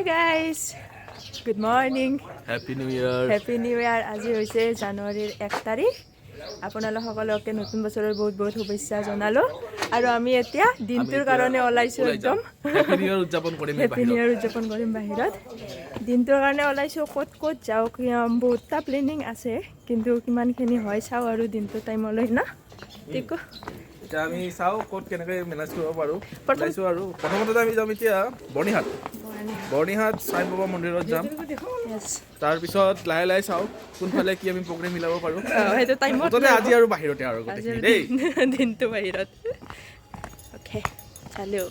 Guys, good morning. Happy New Year. Happy New Year. আজি হৈছে জানুৱাৰীৰ 1 তাৰিখ। আপোনালোক সকলোকে নতুন বছৰৰ বহুত বহুত শুভেচ্ছা জনালোঁ। আৰু আমি এতিয়া দিনটোৰ কাৰণে ওলাইছোঁ একদম। হেপী নিউ ইয়াৰ উদযাপন কৰিম এই হেপী বাহিৰত। নিউ ইয়াৰ উদযাপন কৰিম বাহিৰত। দিনটোৰ কাৰণে ওলাইছোঁ। ক'ত ক'ত যাওঁ, বহুতটা প্লেনিং আছে, কিন্তু কিমানখিনি হয় চাওঁ আৰু দিনটো টাইমলৈ ন ঠিক। এতিয়া আমি চাওঁ ক'ত কেনেকৈ মেনেজ কৰিব পাৰোঁ। প্ৰথম- ওলাইছোঁ আৰু প্ৰথমতে আমি যাম এতিয়া বৰ্ণিহাট। বৰ্ণিহাট সাই বাবা মন্দিৰত যাম। তাৰপিছত লাহে লাহে চাওঁ কোনফালে কি আমি প্ৰগ্ৰেম মিলাব পাৰোঁ। সেইটো টাইমত। মুঠতে আজি আৰু বাহিৰতে আৰু আজি গোটেইখিনি দেই। দিনটো বাহিৰত। অ'কে, চালো।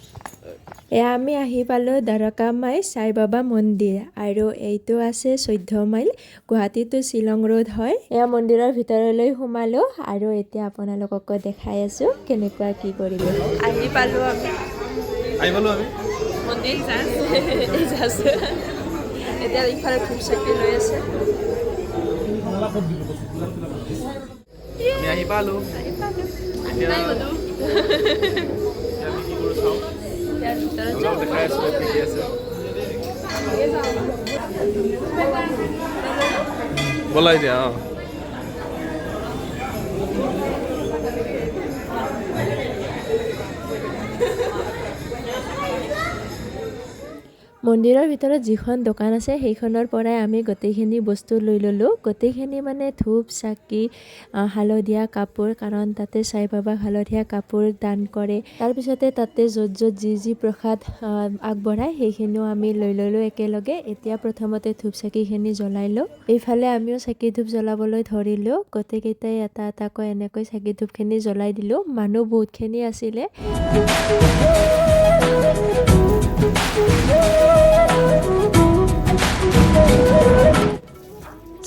এয়া আমি আহি পালোঁ দ্বাৰকামাই সাই বাবা মন্দিৰ আৰু এইটো আছে 14 mile, Guwahati to Shillong road হয়। এয়া মন্দিৰৰ ভিতৰলৈ সোমালোঁ আৰু এতিয়া আপোনালোককো দেখাই আছোঁ কেনেকুৱা কি পৰিৱেশ। আহি পালোঁ আমি। আহি পালোঁ আমি। মন্দিৰ জাষ্ট। এতিয়া ইফালে ধূপ চাকি লৈ আছে। আমি আহি পালোঁ। আহি পালোঁ। এতিয়া এতিয়া আমি কি কৰোঁ চাওঁ। ইয়াৰ ভিতৰত অলপ যাওঁ। দেখাই আছোঁ কি কি আছে। ব'লা এতিয়া। অঁ, মন্দিৰৰ ভিতৰত যিখন দোকান আছে, সেইখনৰ পৰাই আমি গোটেইখিনি বস্তু লৈ ল'লোঁ। গোটেইখিনি মানে ধূপ, চাকি, হালধীয়া কাপোৰ, কাৰণ তাতে সাই বাবাক হালধীয়া কাপোৰ দান কৰে। তাৰপিছতে তাতে য'ত য'ত যি যি প্ৰসাদ আগবঢ়ায়, সেইখিনিও আমি লৈ ল'লোঁ একেলগে। এতিয়া প্ৰথমতে ধূপ চাকিখিনি জ্বলাই লওঁ। এইফালে আমিও চাকি ধূপ জ্বলাবলৈ ধৰিলোঁ। গোটেইকেইটাই এটা এটাকৈ এনেকৈ চাকি ধূপখিনি জ্বলাই দিলোঁ। মানুহ বহুতখিনি আছিলে।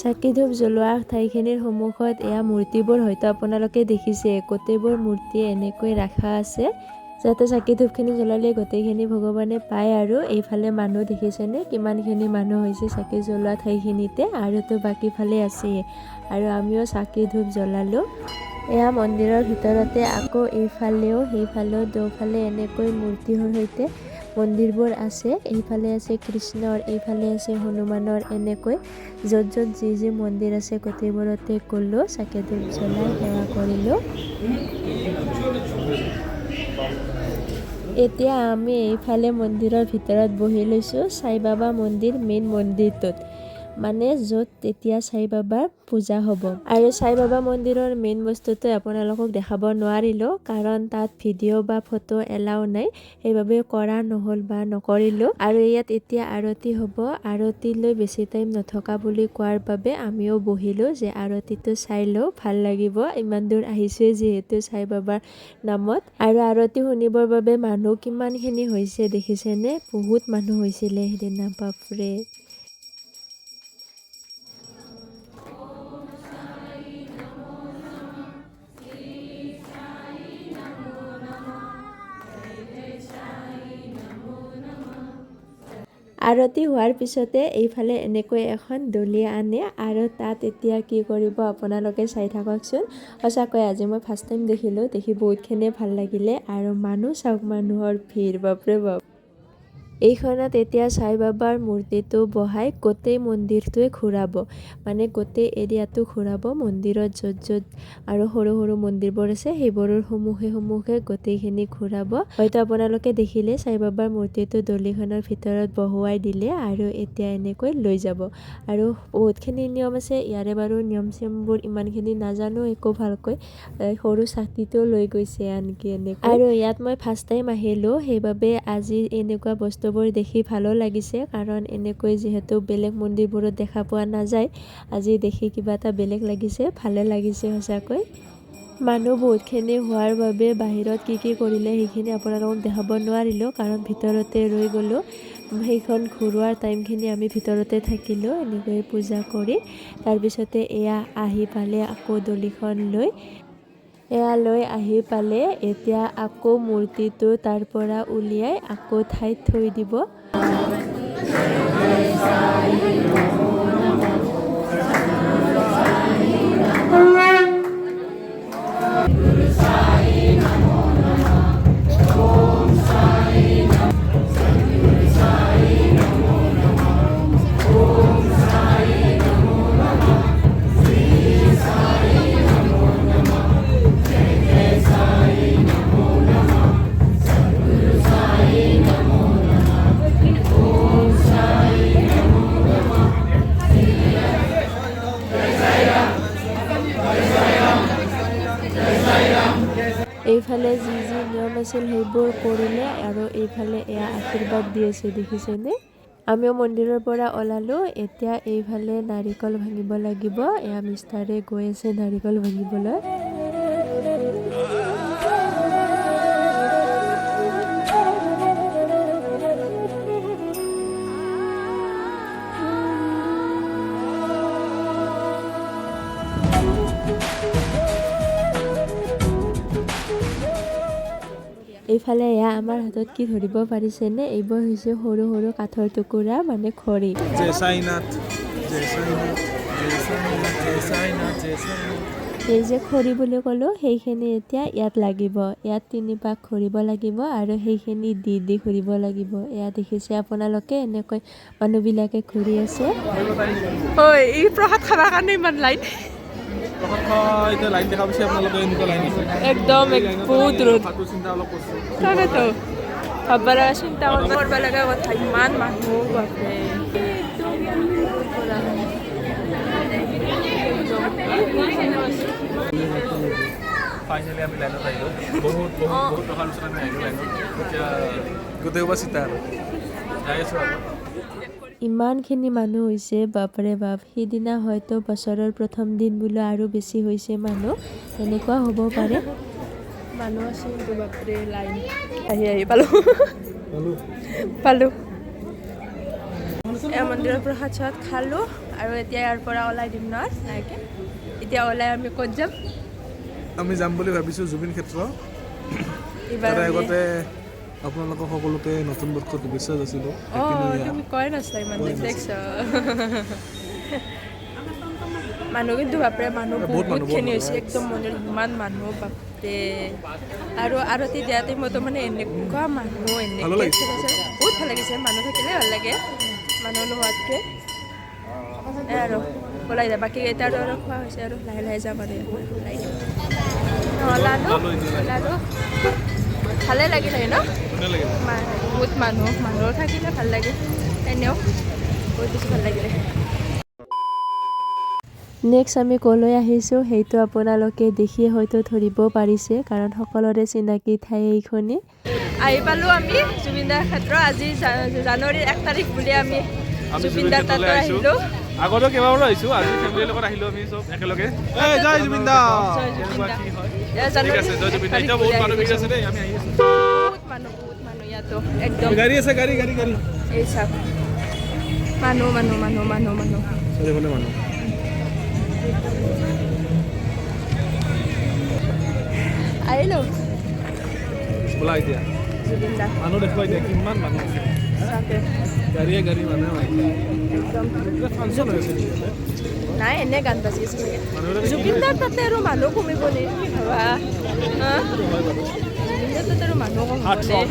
চাকি ধূপ জ্বলোৱা ঠাইখিনিৰ সন্মুখত এয়া মূৰ্তিবোৰ হয়তো আপোনালোকে দেখিছে। গোটেইবোৰ মূৰ্তি এনেকৈ ৰাখা আছে যাতে চাকি ধূপখিনি জ্বলালে গোটেইখিনি ভগৱানে পায়। আৰু এইফালে মানুহ দেখিছেনে, কিমানখিনি মানুহ হৈছে চাকি জ্বলোৱা ঠাইখিনিতে। আৰুতো বাকী ফালে আছেই। আৰু আমিও চাকি ধূপ জ্বলালোঁ। এয়া মন্দিৰৰ ভিতৰতে আকৌ এইফালেও সেইফালেও দুফালে এনেকৈ মূৰ্তিৰ সৈতে মন্দিৰবোৰ আছে। এইফালে আছে কৃষ্ণৰ, এইফালে আছে হনুমানৰ। এনেকৈ য'ত য'ত যি যি মন্দিৰ আছে, গোটেইবোৰতে গ'লোঁ, চাকি ধূপ জ্বলাই সেৱা কৰিলোঁ। এতিয়া আমি এইফালে মন্দিৰৰ ভিতৰত বহি লৈছোঁ, সাই বাবা মন্দিৰ মেইন মন্দিৰটোত, মানে য'ত তেতিয়া সাই বাবাৰ পূজা হ'ব। আৰু সাই বাবা মন্দিৰৰ মেইন বস্তুটো আপোনালোকক দেখাব নোৱাৰিলোঁ, কাৰণ তাত ভিডিঅ' বা ফটো এলাও নাই। সেইবাবে কৰা নহ'ল বা নকৰিলোঁ। আৰু ইয়াত এতিয়া আৰতি হ'ব। আৰতিলৈ বেছি টাইম নথকা বুলি কোৱাৰ বাবে আমিও বহিলোঁ যে আৰতিটো চাই লওঁ, ভাল লাগিব, ইমান দূৰ আহিছোঁৱেই যিহেতু সাই বাবাৰ নামত। আৰু আৰতি শুনিবৰ বাবে মানুহ কিমানখিনি হৈছে দেখিছেনে? বহুত মানুহ হৈছিলে সেইদিনা, বাপৰে। আৰতি হোৱাৰ পিছতে এইফালে এনেকৈ এখন দলি আনে আৰু তাত এতিয়া কি কৰিব আপোনালোকে চাই থাককচোন। সঁচাকৈ আজি মই ফাৰ্ষ্ট টাইম দেখিলোঁ, দেখি বহুতখিনিয়ে ভাল লাগিলে। আৰু মানুহ চাওক, মানুহৰ ভিৰ, বাপৰে বাপ। এইখনত এতিয়া সাই বাবাৰ মূৰ্তিটো বহাই গোটেই মন্দিৰটোৱে ঘূৰাব, মানে গোটেই এৰিয়াটো ঘূৰাব। মন্দিৰত য'ত য'ত আৰু সৰু সৰু মন্দিৰবোৰ আছে, সেইবোৰৰ সন্মুখে সন্মুখে গোটেইখিনি ঘূৰাব। হয়তো আপোনালোকে দেখিলে, সাই বাবাৰ মূৰ্তিটো দলিখনৰ ভিতৰত বহুৱাই দিলে আৰু এতিয়া এনেকৈ লৈ যাব। আৰু বহুতখিনি নিয়ম আছে ইয়াৰে। বাৰু নিয়ম চিয়মবোৰ ইমানখিনি নাজানো একো ভালকৈ। সৰু ছাতিটো লৈ গৈছে আনকি এনেকৈ। আৰু ইয়াত মই ফাৰ্ষ্ট টাইম আহিলোঁ, সেইবাবে আজি এনেকুৱা বস্তুবোৰ দেখি ভালো লাগিছে, কাৰণ এনেকৈ যিহেতু বেলেগ মন্দিৰবোৰত দেখা পোৱা নাযায়, আজি দেখি কিবা এটা বেলেগ লাগিছে, ভালে লাগিছে সঁচাকৈ। মানুহ বহুতখিনি হোৱাৰ বাবে বাহিৰত কি কি কৰিলে সেইখিনি আপোনালোকক দেখাব নোৱাৰিলোঁ, কাৰণ ভিতৰতে ৰৈ গ'লোঁ। সেইখন ঘূৰোৱাৰ টাইমখিনি আমি ভিতৰতে থাকিলোঁ এনেকৈ পূজা কৰি। তাৰপিছতে এয়া আহি পালে আকৌ দলিখন লৈ। এয়া লৈ আহি পালে। এতিয়া আকৌ মূৰ্তিটো তাৰ পৰা উলিয়াই আকৌ ঠাইত থৈ দিব। এইফালে যি যি নিয়ম আছিল সেইবোৰ কৰিলে আৰু এইফালে এয়া আশীৰ্বাদ দি আছে, দেখিছেনে? আমিও মন্দিৰৰ পৰা ওলালোঁ। এতিয়া এইফালে নাৰিকল ভাঙিব লাগিব। এয়া মিষ্টাৰে গৈ আছে নাৰিকল ভাঙিবলৈ। এইফালে এয়া আমাৰ হাতত কি ধৰিব পাৰিছেনে? এইবোৰ হৈছে সৰু সৰু কাঠৰ টুকুৰা, মানে খৰি। জয় সাইনাথ, জয় সাইনাথ, জয় সাইনাথ, জয় সাইনাথ, জয় সাইনাথ। এই যে খৰি বুলি ক'লোঁ, সেইখিনি এতিয়া ইয়াত লাগিব। ইয়াত 3 পাক ঘূৰিব লাগিব আৰু সেইখিনি দি দি ঘূৰিব লাগিব। এয়া দেখিছে আপোনালোকে, এনেকৈ মানুহবিলাকে ঘূৰি আছে। ঐ, এই প্ৰসাদ খাবৰ কাৰণে ইমান লাইন। প্ৰসাদ খোৱা এতিয়া লাইন দেখা পাইছে আপোনালোকে, এনেকুৱা লাইন আছে। একদম বহুত ৰ'দ। খোৱাটো চিন্তা অলপ কৰিছোঁ। তাকেতো ভাববা লগা, চিন্তা কৰিব লগা কথা, ইমান মানুহ, বাপৰে। একদম পৰা একদম। ফাইনেলি আমি লাইনত আহিলোঁ। বহুত বহুত বহুত টকাৰ পিছত আমি আহিলোঁ লাইনত। এতিয়া গোটেই সোপা চিতা আৰু যাই আছোঁ আৰু। ইমানখিনি মানুহ হৈছে, বাপৰে বাপ। সিদিনা হয়তো বছৰৰ প্ৰথম দিন বোলো আৰু বেছি হৈছে মানুহ, তেনেকুৱা হ'ব পাৰে। মানুহ আছে কিন্তু বাপৰে, লাইন আহি আহি পালোঁ পালোঁ। এই মন্দিৰৰ প্ৰসাদ চসাদ খালোঁ আৰু এতিয়া ইয়াৰ পৰা ওলাই দিম নহয় লাহেকৈ। এতিয়া ওলাই আমি ক'ত যাম? আমি যাম বুলি ভাবিছোঁ জুবিন ক্ষেত্ৰ। এইবাৰ তাৰে আগতে আপোনালোকক সকলোকে নতুন বৰ্ষত শুভেচ্ছা যাচিলোঁ। অঁ। Happy New Year. তুমি কোৱাই নাছিলা ইমান দিন, দেখছ মানুহ কিন্তু, বাপৰে, মানুহ বহুত মানুহ, বহুতখিনি বহুত হৈছে। একদম মন্দিৰত ইমান মানুহ, বাপৰে। আৰু আৰতি দিয়া টাইমতো মানে এনেকুৱা মানুহ ভালো এনেকৈ লাগিছে। ঠেলাইছে। বহুত ভাল লাগিছে। মানুহ থাকিলে ভাল লাগে মানুহ নোহোৱাতকৈ। এই আৰু ওলাই যায়, বাকী কেইটা আৰু খোৱা হৈছে আৰু লাহে লাহে যাম আৰু ইয়াৰ পৰা ওলাই দিম। ওলালোঁ ওলালোঁ, ভালে লাগিলে ন? ধুনীয়া লাগিলে। বহুত মানুহ, মানুহ থাকিলে ভাল লাগে এনেও, বহুত বেছি ভাল লাগিলে। নেক্সট আমি ক'লৈ আহিছোঁ সেইটো আপোনালোকে দেখিয়ে হয়তো ধৰিব পাৰিছে, কাৰণ সকলোৰে চিনাকি ঠাই এইখনি। আহি পালোঁ আমি জুবিনদাৰ ক্ষেত্ৰ। আজি জানুৱাৰীৰ 1 তাৰিখ বুলি আমি আমি জুবিনদাৰ ক্ষেত্ৰলৈ তাতো আহিছোঁ। আহিলোঁ। আগতেও কেইবাবাৰো আহিছোঁ, আজি ফেমিলিৰ লগত আহিলোঁ আমি চব একেলগে। এই জয় জুবিন দা। জয় জুবিন কেনেকুৱা দা। কি হয়। এয়া ঠিক জানুৱাৰীৰ আছে, জয় 1 জুবিন দা। তাৰিখ এতিয়া বহুত বুলি মানুহ আহি ভিৰ গৈছোঁ। আছে দেই, আমি আহি আছোঁ। বহুত মানুহ, বহুত মানুহ ইয়াতো একদম। গাড়ী আছে, গাড়ী গাড়ী গাড়ী। এই চাওক, মানুহ মানুহ মানুহ মানুহ মানুহ। চাৰিওফালে মানুহ। আহিলোঁ। ব'লা এতিয়া। জুবিন দা। মানুহ দেখুৱাই দিয়া, কিমান মানুহ আছে। তাকে। গাড়ীয়ে গাড়ী মানুহে মানুহ। একদম। ফাংচন হৈ আছে নেকি ইয়াতে? নাই, এনে গান বাজি আছে চাগে। মানুহবিলাকে কি জুবিনদাৰ তাতে আৰু মানুহ কমিব নে, তুমি ভাবা হা? হয় বাৰু। জুবিনদাৰ তাতে আৰু মানুহ কমিব সাতশ। নে?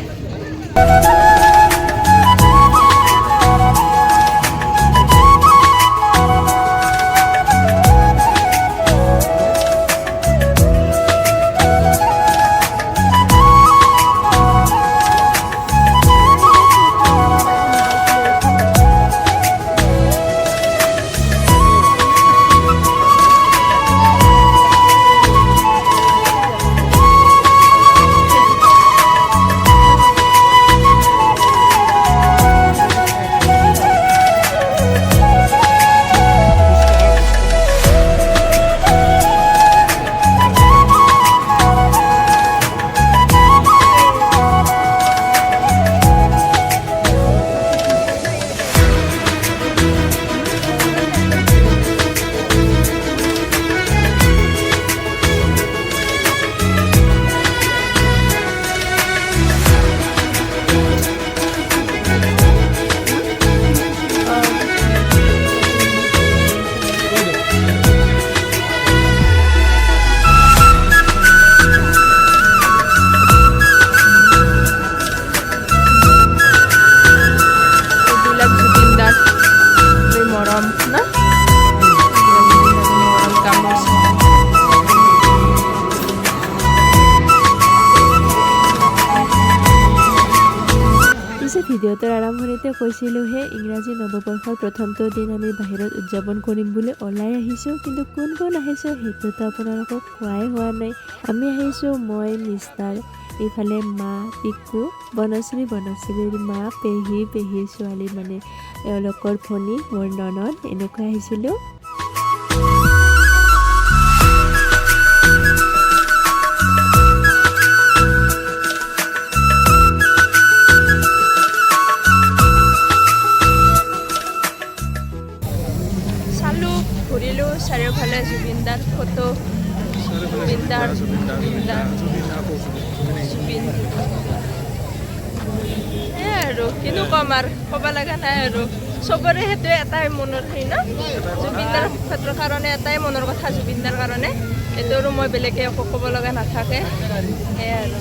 কৈছিলোঁহে, ইংৰাজী নৱবৰ্ষৰ প্ৰথমটো দিন আমি বাহিৰত উদযাপন কৰিম বুলি ওলাই আহিছোঁ। কিন্তু কোন কোন আহিছোঁ সেইটোতো আপোনালোকক কোৱাই হোৱা নাই। আমি আহিছোঁ মই, মিষ্টাৰ, এইফালে মা, পিকু, বনশ্ৰী, বনশ্ৰীৰ মা, পেহী, পেহীৰ ছোৱালী মানে এওঁলোকৰ ভনী, মোৰ ননদ, এনেকৈ আহিছিলোঁ। চালোঁ, ঘূৰিলোঁ চাৰিওফালে জুবিনদাৰ ফটো, জুবিনদাৰ, জুবিনদাৰ, জুবিন। সেয়াই আৰু কিনো ক'ম আৰু, ক'ব লগা নাই আৰু। চবৰে সেইটোৱে এটাই মনৰ সেই ন, জুবিনদাৰ ক্ষেত্ৰৰ কাৰণে এটাই মনৰ কথা, জুবিনদাৰ কাৰণে এইটো আৰু মই বেলেগে একো ক'ব লগা নাথাকে। সেয়াই আৰু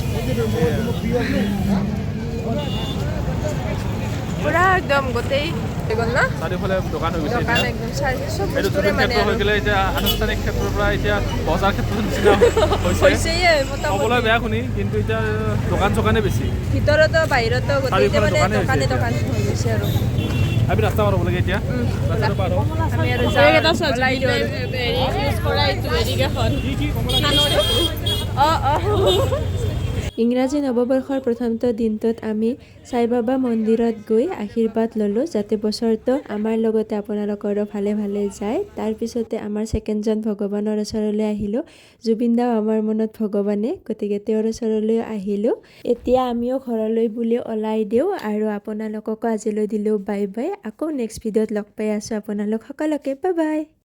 পুৰা একদম গোটেই হৈ গ'ল ন। চাৰিওফালে দোকান হৈ গৈছে। দোকান এতিয়া একদম চব এইটো বস্তুৰে জুবিন মানে ক্ষেত্ৰ হৈ আৰু গ'লে এতিয়া আনুষ্ঠানিক ক্ষেত্ৰৰ পৰা এতিয়া বজাৰ ক্ষেত্ৰৰ নিচিনা হৈছে। হৈছেয়ে মোটামুটি। ক'বলৈ বেয়া শুনি, কিন্তু এতিয়া দোকান চোকানে বেছি। ভিতৰতো বাহিৰতো গোটেইতে চাৰিওফালে মানে দোকানেই হৈছে দোকানে এতিয়া। দোকান হৈ গৈছে আৰু। আমি ৰাস্তা পাৰ হ'ব লাগে এতিয়া, ৰাস্তাটো পাৰ হওঁ। আমি আৰু যাওঁ আৰু, ওলাই দিওঁ আৰু। কি কি কমলা? অঁ অঁ ইংৰাজী নৱবৰ্ষৰ প্ৰথমটো দিনটোত আমি সাইবাবা মন্দিৰত গৈ আশীৰ্বাদ ল'লোঁ, যাতে বছৰটো আমাৰ লগতে আপোনালোকৰো ভালে ভালে যায়। তাৰপিছতে আমাৰ ছেকেণ্ডজন ভগৱানৰ ওচৰলৈ আহিলোঁ। জুবিন দাও আমাৰ মনত ভগৱানে, গতিকে তেওঁৰ ওচৰলৈ আহিলোঁ। এতিয়া আমিও ঘৰলৈ বুলি ওলাই দিওঁ আৰু আপোনালোককো আজিলৈ দিলোঁ বাই বাই। আকৌ নেক্সট ভিডিঅ'ত লগ পাই আছোঁ আপোনালোক সকলোকে। Bye bye.